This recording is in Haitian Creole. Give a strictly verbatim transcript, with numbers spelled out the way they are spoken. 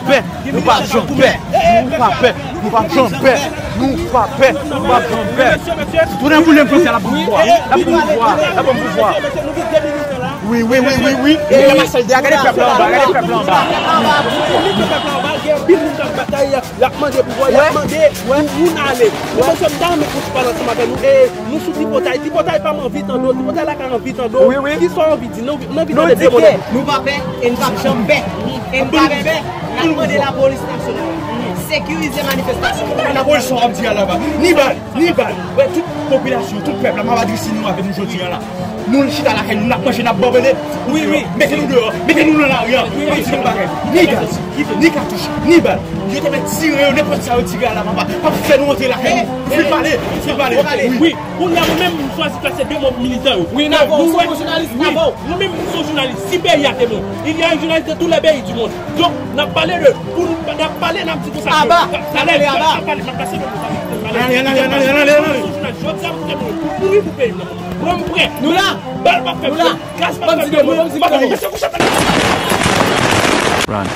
pè, nou p ap janm pè, nou p ap pè, nou p ap janm pè, nou p ap pè, nou p ap janm pè. Tounen boule m panse l ap ban m pouvwa, l ap ban m pouvwa, l ap ban m pouvwa. Wi, wi, wi, wi, wi. Gade pèp la anba, gade pèp la anba. Li fè pèp la anba, gen anpil moun k ap batay, y ap mande pouvwa, y ap mande pou moun ale. Ou konprann, m ta renmen pou ti pale ansanm avè nou. E nou sou tripotay. Tripotay pa m anvi tande w. Tripotay la ka anvi tande w. Wi, wi. Kisa w anvi di? Nou, nou anvi tande de mo. Nou pa pè, e n p ap janm pè. E n pa pè. N ap mande lapolis nasyonal sekirize manifestasyon. Lapolis sa w ap di a la, pa ni bal. Ni bal. Wè, tout popilasyon, tout pèp la, m ap adrese nou avè nou jodi a la. Nou chita lakay nou, n ap manje, n ap bòbele. Wi, wi. Mete nou deyò, mete nou nan lari a. Wi, wi. N ap di nou bagay. Ni gaz, ni katouch, ni bal. Yo te mèt tire yo, nenpòt sa yo tire a la, papa. P ap fè nou antre lakay nou. Fin pale, fin pale. Wi. Kounye a, mwen menm, m chwazi klase de mo militan yo. Wi, n ap ba w, ou se yon jounalis, n ap ba w. Mwen menm, m se yon jounalis. Si peyi a te bon, il y a un journaliste de tous les pays du monde. Donk, n ap pale de, pou n, n ap pale, n ap di konsa ke, aba, n ap pale, aba, n ap pale, n ap pase de, n ap pale. Ann ale, ann ale, ann ale, ann ale, ann ale. Jodi a, m prè pou mouri pou peyi m nan. Mwen, m prè. Nou la. Bal p ap fè m pè. Gaz p ap fè m pè. Mwen, m di nou, m pa ka mesye kouche. Run.